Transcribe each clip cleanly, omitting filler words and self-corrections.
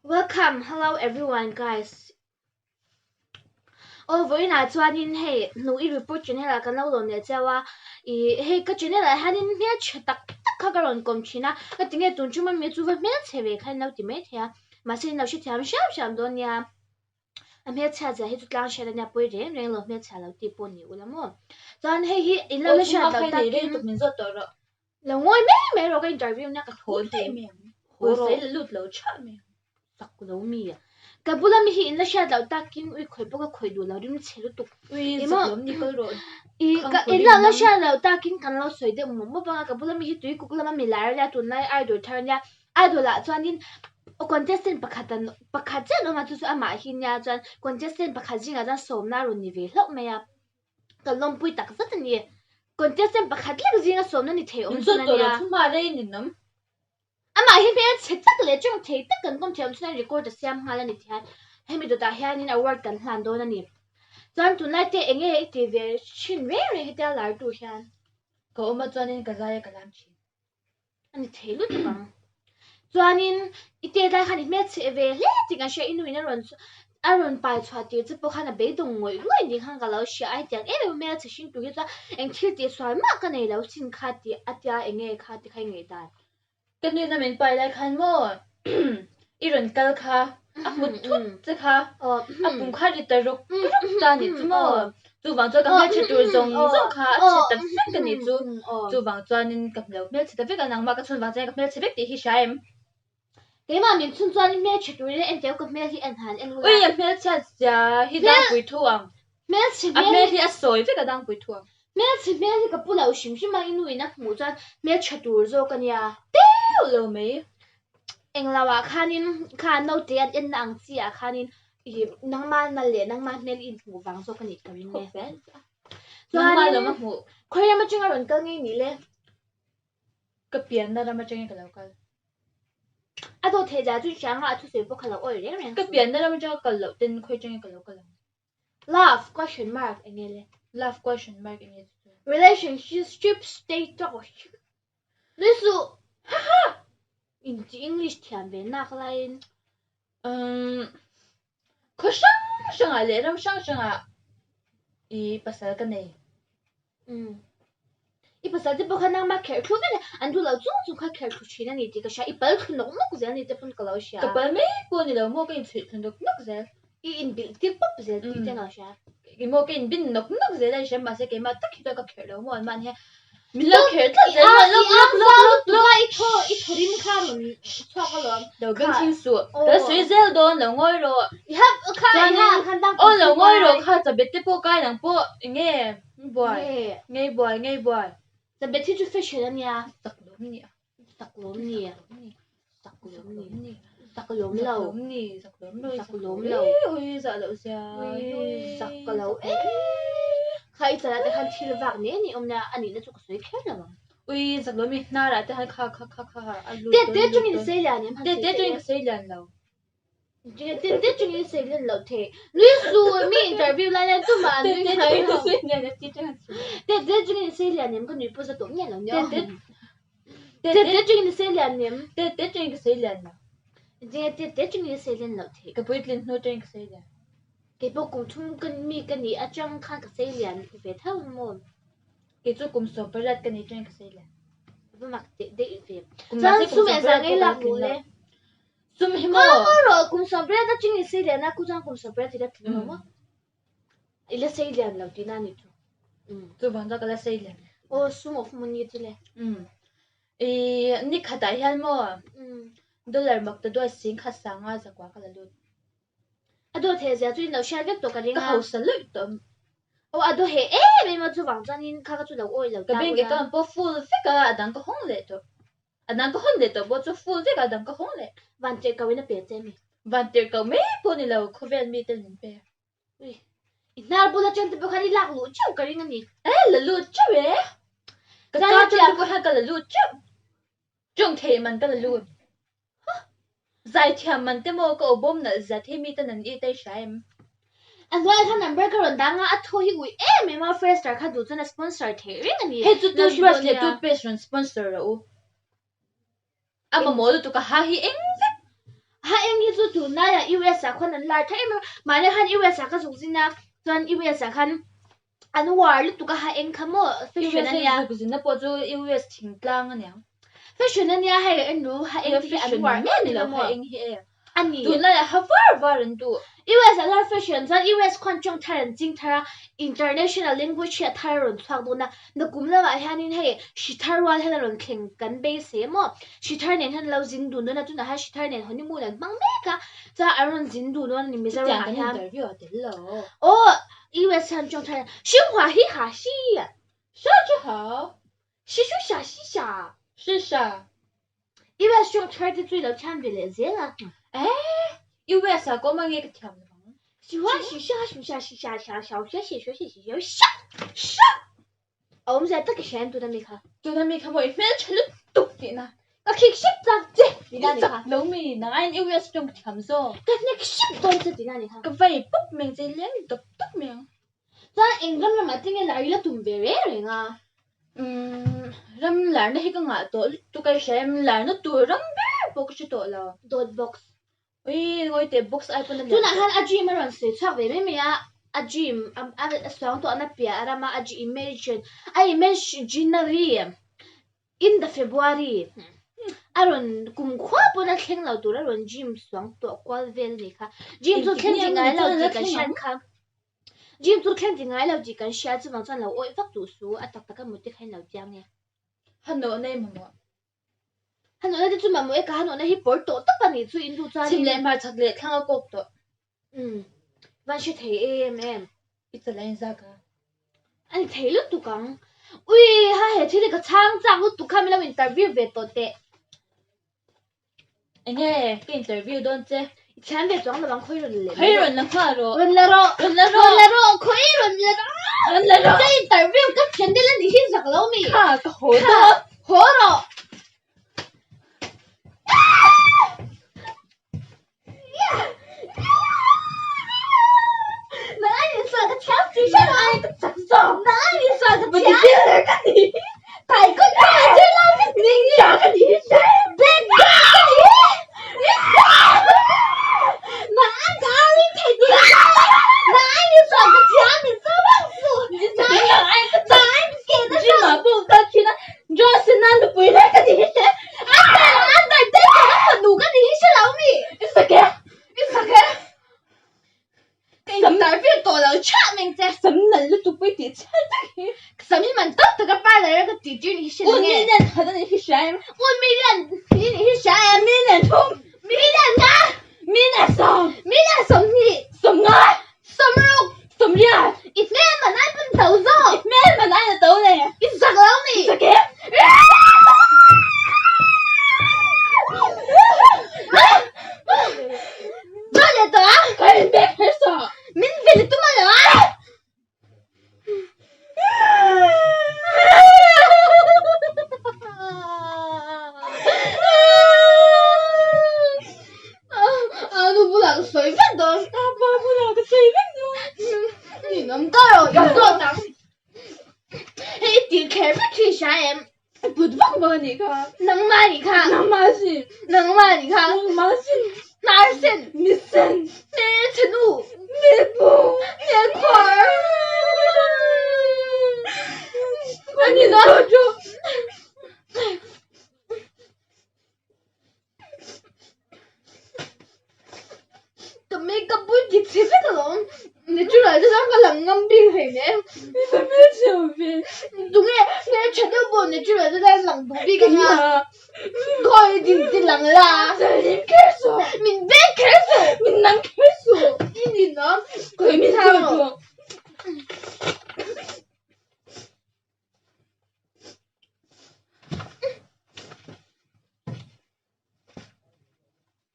Welcome, hello everyone guys. Aw vawiinah chuanin hei hnu i report channel ah kan lo lawm leh cheu a, ih hei ka channel ah hianin hmelchhe tak tak kha ka rawn kawm thin a, ka ti nge tun ṭum ami chu va hmelchhe ve kha in lo ti maithei a, mahse in lo hrethiam hriam hriam dawn nia. A hmelchhia zia hi chu tlang hriat ania pawi reng reng lo hmelchhia lo tih pawh ni ula maw. Chuan hei hi in lo la hriat loh takin lo ngawi mai mai rawh ka interview nia ka thaw daih mai ang. Haw rawh. Lut lo theuh mai ang. Chak lo mi a. Ka bula mi hi in la hriat loh takin ui khawih pawh ka khawih duh lo rim chhe lutuk. Ui chak lo ni kal rawh. I ka in lo la hriat loh takin kan lo sawi deuh mawp mawp anga ka bula mi hi tui kuk lama mi lar ania tunlai idol thar ania Idol ah chuanin contestant pakhat an pakhat chiah an awm a chu chu amah hi nia chuan contestant pakhat zingah chuan sawmna a rawn ni ve hlauh mai a ka lawmpui tak zet a ni contestant pakhat lek zinga sawmna ni thei awm chhun a nia amah hi hmelchhe tak leh tawng thei tak kan kawm thei awm chhun a record a siam nghal a ni tihian hemi dawtah hianin award kan hlan dawn a ni chuan tunlai te eng nge i tih ve thin reng reng hetia lar tur hian ka awm a chuanin ka zai a ka lam thin. A ni thei lutuk ang. Chuanin i tet lai khan i hmelchhe ve hle tih kan hria, i nuin a rawn a rawn pai chhuah tir che pawh khan a beidawng ngawih ngawih ni khan ka lo hria a, hetiang em em a hmelchhe hring tur hi chuan eng thil tih sual mah ka nei lo sin kha tih a tia eng nge kha ti kha i ngaihdan. Ka nuin a min pai lai khan maw i rawn kal kha a hmu thut che kha a pum kha ri ta ruk ruk ta ni chu maw chuvang chuan ka hmelchhe tur zawng zawng kha a chhe ta vek a ni chu chuvang chuanin ka hmelo hmelchhe ta vek a nangmah ka chhun vang chuan ka hmelchhe vek tih hi hria em. Keimah min chhun chuan hmelchhe turin en teu ka hmel hi en han en ula. Ui a hmelchhiat zia hi dangpui thu ang. Hmelchhe hmel. A hmel hi a sawi vek a dangpui thu ang. Hmelchhe hmel hi ka pu lo hrim hrim a i nu in a hmuh chuan hmelchhe tur zawk a nia. Teuh lo mai. Englo ah khanin kha naute an enna ang chi ah khanin ih nangma nal leh nangma hmel i inhmuh vang zawk a nih ka ring e. Chuanin khawi ram atanga rawn kal ngei ni le? Ka pianna ram atangin ka lo kal. A dawt theih zah chu hranga a thusawi pawh kha lo awi reng reng Ka pianna ram atanga kal loh ten khawi atangin ka lo kal ang. Love question mark enge le? Love question mark enge chu? Relationship status Nui suh! Haha! Inti English thiam ve nak laiin. Umm khaw hrang hrangah leh ram hrang hrangah i pasal ka nei. Umm i pasal te pawh kha nangmah kherh thlu vek an duh loh chung chung kha kherh thlu thin a ni tih ka hria, i pal thlu nawk nawk zel ni te pawn ka lo hria. Ka pal mai pawh ni lo maw ka inchhuih thlu nawk nawk zel. I inbilh tir pawp zel tih te ka hria. Ih maw ka inbin nawk nawk zel a i hria mahse keimah tak hi chuan ka kherh lo maw an mahni hian min lo kherh tlat zel maw lawk lawk lawk lawk lawk I thaw i thaw rim kha rawn chhuak alawm. Lo beng chhing suh ka sawi zel dawn lo ngawi rawh. I hap kha i ha khan dang aw lo ngawi rawh kha chabet te pawh kai nang pawh eng nge buai ngei buai ngei buai. Chabet hi chu fashion a nia. Chak lawm ni a. Zak lawm ni. Zak lawm ni. Zak lawm lo. Zak lawm ni. Zak lawm lo. Zak lawm lo. Ui zah loh zia. Ui zak ka lo e. Kha i chalah te khan thil vak ne ni awm nia a nihna chu ka sawi kher lo ang. Ui zak lawm ni hnarah te khan kha kha kha kha a lut dawn lut dawn. Te te chungin sei lian em han sawi teh e. Te te chungin ka sei lian lo. Te te chungin sei lian lo thei. Nui su mi interview lai lai tumah an nui ngai lo. Te te chungin sei lian em ka nui pawh za tawh miah lo nia. Te te te chungin sei lian em. Te te chungin ka sei lian lo. Te te chungin sei lian lo thei. Ka puitlin hnu chungin ka sei lian. Kei pawh kum thum ka mi ka nih atang khan ka sei lian ve tho maw. Kei chu kum 18 ka nih chungin ka sei lian. Va mak teh daih ve. Chuan sum engzah ngei lak luh le. Sum hi maw? Maw rawh kum 18 atangin i sei lian a, ku chuan kum 18 i la tling lo maw? I la sei lian lo tihna a ni chu. Chuvang chuan ka la sei lian. Aw sum of money chu le. I ni khatah hian maw dollar mak ta duai sing kha sanga zakua ka la lut. A dawt heh zia chu in lo hriat vek tawh ka ring a. Ka hausa luih tawh. Aw a daw heh em em a chuvang chuanin kha ka chu lo awi lo ta ula. Ka bank account pawh full vek a, a dang ka hawng leh tawh. A dang ka hawn leh tawh pawh chu full vek a, a dang ka hawng leh. Van tirh ko in a pe che mi. Van tirh ko mai pawh ni lo, khawvel mi ten min pe. Ui, i hnar bula chen te pawh khan i lak luh teuh ka ring a ni. E, la lut teuh e. Ka Chuan ka hetiang chen te pawh hian ka la lut teuh. Tawng theih man ka la lut. Huh! Zaithiam man te maw ka aw bawm nalh zia thei mi ten an i tei hria em? A hnuaiah khan number ka rawn dang a, a thaw hi ui em em a, Frester kha duh chuan a sponsor theih reng a ni. Hei chu toothbrush leh toothpaste rawn sponsor rawh u. A mamawh lutuk a ha hi eng vek. Ha eng hi chu tunlaiah US ah khuan an lar thei em em a, mahni khan US ah ka zuk zin a, chuan US ah khan an uar lutuk a ha eng kha maw fashion a nia. US zuk zinna pawh chu US thingtlang a niang. Fashion a nia hei en ru ha eng te hi an uar em em a maw. Ha eng hi e. A ni. Tunlaiah ha var var an duh. US ah hian fashion chuan US khuan tawng thar an ching thar a, international language hi a thar a rawn chhuak dawn a, nakum lamah hianin hei hri thar rual hian a rawn thleng kan beisei maw? Hri thar nen hian an lo zin dun dawn a, tunah hian hri thar nen honeymoon an hmang mek a, chuan an rawn zin dun dawn a ni Mizoram ah Chutiang kan hian. interview a tel lo. Aw US hian tawng thar Xinhua hi ha xi. Sha zhi hao. Xi shu xia xi xia. Shi sha. US tawng thar te chu i lo thiam ve leh zel a. Eh! US ah ka awm ange ka thiam lo ang. Xinhua xi xia shu xia xi xia xia xiao xue xie xue xie xie xue xia xia. A awmzia tak i hria em tuna mi kha? Tuna mi kha maw i hmeltha lutuk tihna. Ka khik hrep chak che tihna ni I kha. chak lo mi nangaiin US tawng ka thiam zawk. Ka hnek hrep dawn che tihna ni kha. Ka vei pawp mai ang che leng dawp dawp mai ang. Chuan eng ram ramah te nge lar i la tum ve reng reng a? Umm ram larna hi ka ngah tawh lutuk a i hria em? Larna tur ram ber pawh ka hre tawh lo. Dawt box. Ui ngawi teh box ai pawn a lian Tunah khan a dream a rawn sawi chhuak ve mai mai a, a dream a suang tawhna piah rama a imagine a imaginary in the February a rawn kum khua pawn a thleng lo tur a rawn dream suang tawh kual vel a ni kha. Dream chu thleng ti ngai lo tih kan hriat kha. Dream chu thleng ti ngai lo tih kan hria chuvang chuan lo awih vak duh su a tak tak a mut te kha in lo chiang e. Hanawh nei mamawh. Hanawhna te chu mamawh e ka hanawhna hi pawr tawh tawp a nih chu in duh chuan Chhim leh hmar chhak leh thlang a kawk tawh. Umm van hre thei em em. I chala in zak a. A ni thei lutuk ang. Ui ha he thil hi ka chhang chak lutuk kha min lo interview ve tawh teh. Enge ka interview dawn che. I thiam ve chuang lovang khawi rawn leh Khawi rawn la nghal rawh. Rawn la rawh. Rawn la rawh. Rawn la rawh khawi rawn la rawh. Rawn la rawh. Ka interview ka thiam deuh la ni hi zak lo mi. Kha ka haw dawn. Haw rawh.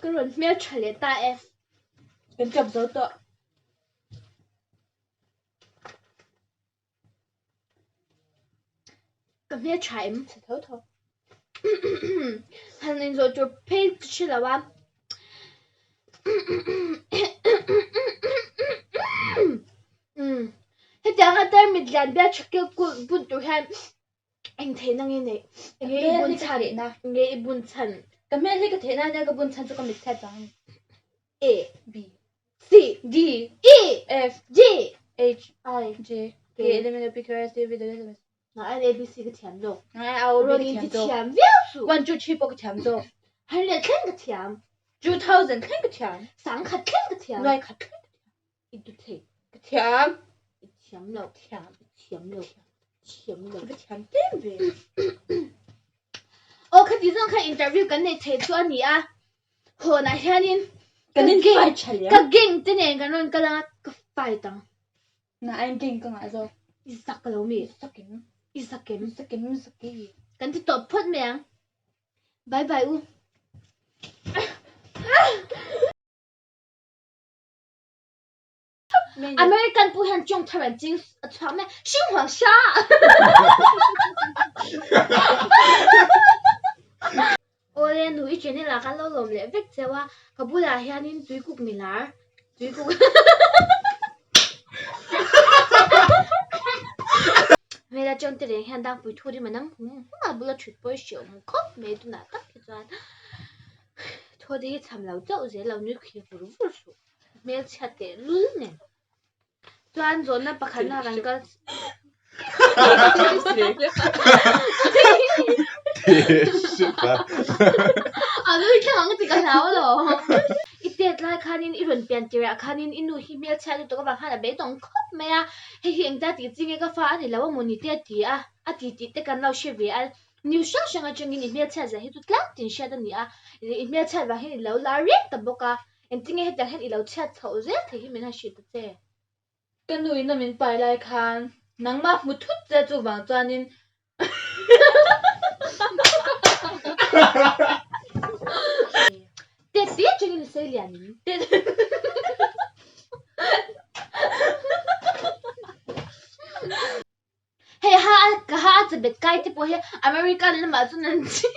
Ka rawn hmel tha leh ta e. Kan tap zo tawh. Ka hmel tha em? Chhe tho tho. Han inzawh tur phei ka hre lo a. Hetiang a tarmit lian bial tha kil kulh bun tur hian Eng theihna nge neih? Eng nge i bun chhan? Eng nge i bun chhan? Ka hmel hi ka theihna ania ka bun chhan chu ka mit chhiat vang a ni. A B C D E F G H I J K K L M N O P Q R S T U V W X Y Z Nang aiin A B C ka thiam zawk. Nang aiin A O B Rawn ka in thiam ti zawk. thiam viau suh. 1 2 3 pawh ka thiam zawk. 100 thleng ka thiam. 2000 thleng ka thiam. 10,000 thleng ka thiam. 9,000 thleng ka thiam. I du thei. Ka thiam. I thiam lo. Thiam. I thiam lo. Thiam lo. Ka va thiam tlem ve. Aw khati zawng khan interview kan nei thei chu a ni a. Hawnah hianin Kan in fight tha leh. Ka gang te nen kan rawn kal anga ka fight ang. Na aiin gang ka ngah zawk. I zak lo mi? I zak em? I zak em? I zak em? I zak e. Kan ti tawp phawt mai ang. Bye bye u. American pu hian chawng thar an ching a chhuak mai hring huang sha. Awle nu i channel ah kan lo lawm leh vek cheu a ka bulah hianin tuikuk milar tuikuk hmela chawng te reng hian dangpui thu rim a nam hum hum a bula thut pawh i hre awm khawp mai tunah tak hi chuan thaw te hi cham lo chauh zel lo nui khi vur vur suh. Hmelchhia teh lul nen. Chuan zawhna pakhatna kan kal A nui thleng ang tih ka hlau lo. I tet lai khanin i rawn pian tirah khanin i nu hi hmelchhia lutuk avang khan a beidawng khawp mai a. Hei hi engtia tih chi nge ka fa a ni lo a maw ni te a ti a, a ti tih te kan lo hre ve a. News hrang hrang atangin i hmelchhiat zia hi chu tlang tin hriat a ni a, i hmelchhiat vang hian i lo lar reng ta bawk a. Engtinge hetiang hian i lo chhiat chhoh zel thei hi min han hrilh ta che. Ka nu in a min pai lai khan nangmah hmu thut che chuvang chuanin Tet te atangin i sei lian in. Hei ha a ka ha a chabet kai te pawh hi American lamah chuan an chi.